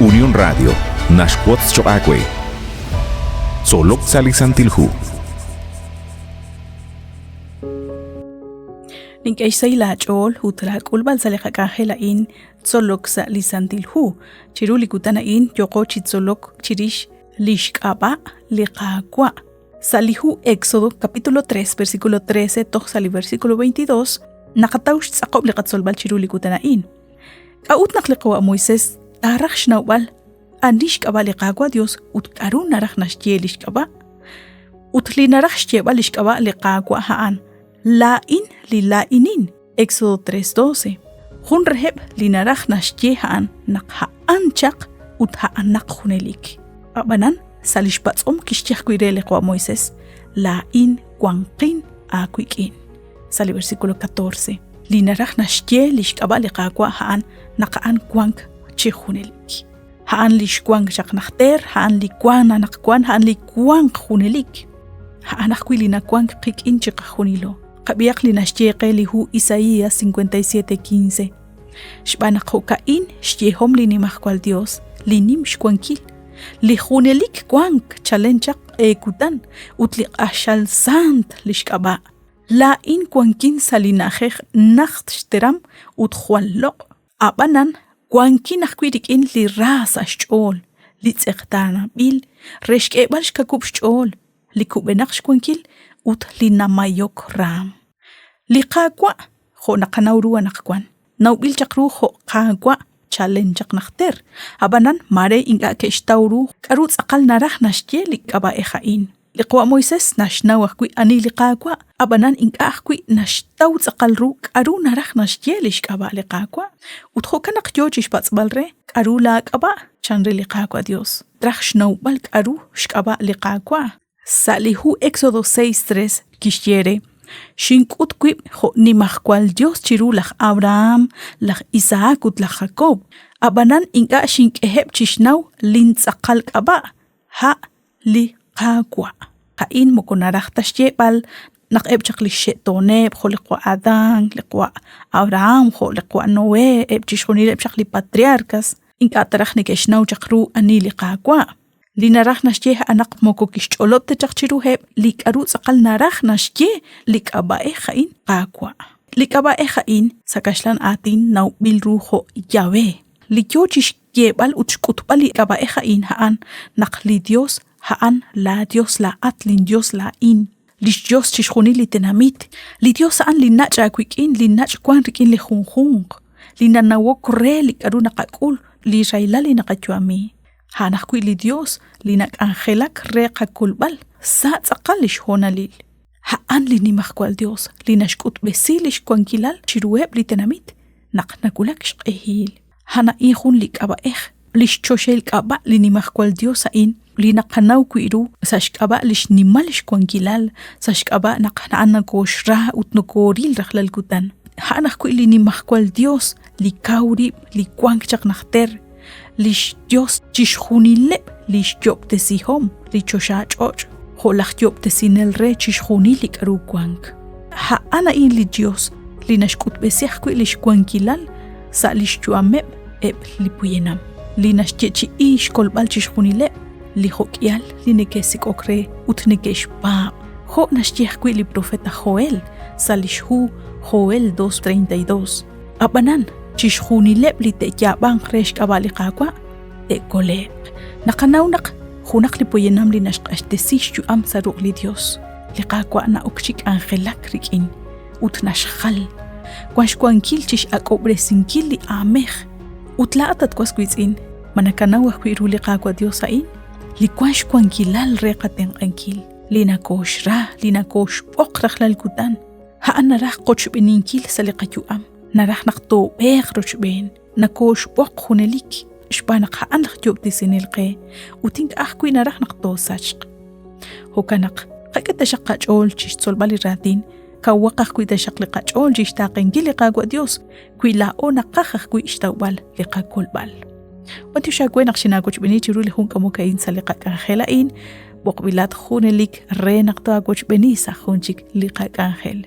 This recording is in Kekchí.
Unión Radio naxwotz choq' aawe. Tzolok sa' li Santil Hu. Nink'e xsahil aach'ool ut laak'ulb'al sa' li qak'anjel a'in Tzolok sa' li Santil Hu. Chiru li kutan a'in yooqo chi tzolok chirix li xk'ab'a' li Qaawa'. Sa' li hu Éxodo capítulo 3 versículo 13 toj sa' li versículo 22 naqataw xtz'aqob' li qatzolb'al chiru li kutan a'in. K'a'ut naq li qawa' Moisés taaraj xnawb'al ani xk'ab'a' li Qaawa' Dios ut k'aru naraj naxye li xk'ab'a'? Ut li naraj xyeeb'al li xk'ab'a' li Qaawa' a'an Laa'in li laa'inin, Éxodo 3:12. Jun reheb' li naraj naxye a'an naq a'an chaq ut a'anaq junelik. Ab'anan, sa' li xpatz'om kixye ajwi' re li qawa' Moisés, Laa'in wanqin aawik'in. Sa' li versículo 14, li naraj naxye li xk'ab'a' li Qaawa' a'an naq a'an wank chi junelik. A'an li xwank chaq najter, a'an li wank anaqwan, a'an li wank junelik. A'an ajwi' li nawank qik'in chiqajunilo. Qab'ihaq li naxye qe li hu Isaías 57:15. Xb'aan naq jo'ka'in xyehom li Nimajwal Yos, li nim xwankil, li junelik wank chalen chaq q'e kutan ut li q'axal saant li xk'ab'a'. Laa'in wankin sa' li na'ajej najt xteram ut jwal loq'. Ab'anan wankin ajwi' rik'in li ra sa' xch'ool, li tz'eqtaananb'il re xk'eeb'al xkawub' xch'ool, li kub'enaq xwankil ut li namayok raanm. Li Qaawa', jo' naqanaw ru anaqwan, nawb'il chaq ru jo' Qaawa' chalen chaq najter, ab'anan maare ink'a' ke'xtaw ru k'aru tz'aqal naraj naxye li k'ab'a'ej a'in. Li qawa' Moisés naxnaw ajwi' ani li Qaawa', ab'anan ink'a' ajwi' naxtaw tz'aqal ru k'aru naraj naxye li xk'ab'a' li Qaawa'. Ut jo'kan naq yo chi xpatz'b'al re, K'aru laak'ab'a'? chan re li Qaawa' Yos. Traj xnawb'al k'aru xk'ab'a' li Qaawa'. Sa' li hu Éxodo 6:3 kixye re, Xink'ut wib' jo' Nimajwal Yos chiru laj Abrahán, laj Isahak ut laj Jakob, ab'anan ink'a' xink'eheb' chixnaw lintz'aqal k'ab'a', a' li Qaawa'. A'in moko naraj ta xyeeb'al naq eb' chaq li xxe'tooneb' jo' li qawa' Adán, li qawa' Abrahán, jo' li qawa' Noé, eb' chixjunileb' chaq li patriarcas, ink'a' ta raj neke'xnaw chaq ru ani li Qaawa'. Li naraj naxye a'an naq moko kixch'olob' ta chaq chiruheb' li k'aru tz'aqal naraj naxye li k'ab'a'ej a'in Qaawa'. Li k'ab'a'ej a'in sa' kaxlan aatin nawb'il ru jo' Yahvé, li yoo chi Xyeeb'al ut xk'utb'al li k'ab'a'ej a'in a'an naq li Dios a'an laa Dios laa'at, lin Dios laa'in, lix Dios chixjunil li tenamit. Li Dios a'an li nach' aawik'in, li nach' wan rik'in li junjunq, li nanawok re li k'a'ru naqak'ul, li rahilal li naqayu'ami. A'an ajwi' li Dios li nak'anjelak re qakolb'al sa' tz'aqal lix hoonalil. A'an li Nimajwal Dios li naxk'utb'esi lix wankilal chiruheb' li tenamit naq nawulak xq'ehil. A'an a'in jun li k'ab'a'ej, li xchoxahil k'ab'a' li Nimajwal Yos a'in li naqanaw wi' ru sa' xk'ab'a' li xnimal xwankilal, sa' xk'ab'a' naq a'an nokooxra ut nokooril rajlal kutan. A'an ajwi' li Nimajwal Yos li kaw rib' li wank chaq najter, li xYos chixjunileb' li xyob'tesihom li choxach'och' jo' laj yob'tesinel re chixjunil li k'aru wank. A'an a'in li Yos li naxk'utb'esi ajwi' li xwankilal sa' li xyu'ameb' eb' li poyanam, li naxyeechi'i xkolb'al chixjunileb' li jo'k'ihal li neke'sik'ok re ut neke'xpaab', jo' naxye ajwi' li profeta Joel sa' li xhu Joel 2:32. Ab'anan, chixjunileb' li te'yaab'anq re xk'ab'a' li Qaawa' te'kole'q. Naqanaw naq junaq li poyanam li naxq'axtesi xyu'am sa' ruq' li Yos, li Qaawa' na'ok chi k'anjelak rik'in ut naxjal. Wank xwankil chi x'ak'ob'resinkil li aamej. Ut laa'at, at was wiitz'in, ma nakanaw ajwi' ru li Qaawa' Yos a'in? Li wank xwankilal re qatenq'ankil, li nakooxra, li nakooxb'oq rajlal kutan. A'an naraj qochb'eninkil sa' li qayu'am, naraj naq toob'eeq rochb'een, nakooxb'oq junelik xb'aan naq a'an laj Yoob'tesinel qe ut ink'a' ajwi' naraj naq toosachq. Jo'kan naq qak'e taxaq qach'ool chi xtzolb'al li raatin, kawaq ajwi' taxaq li qach'ool chi xtaaqenkil li Qaawa' Dios wi laa'o naqaj ajwi' xtawb'al li qakolb'al. B'antiox aawe naq xinaawochb'eeni chiru li jun k'amok a'in sa' li qak'anjel a'in, b'oqb'ilat junelik re naq taawochb'eeni sa' jun chik li qak'anjel.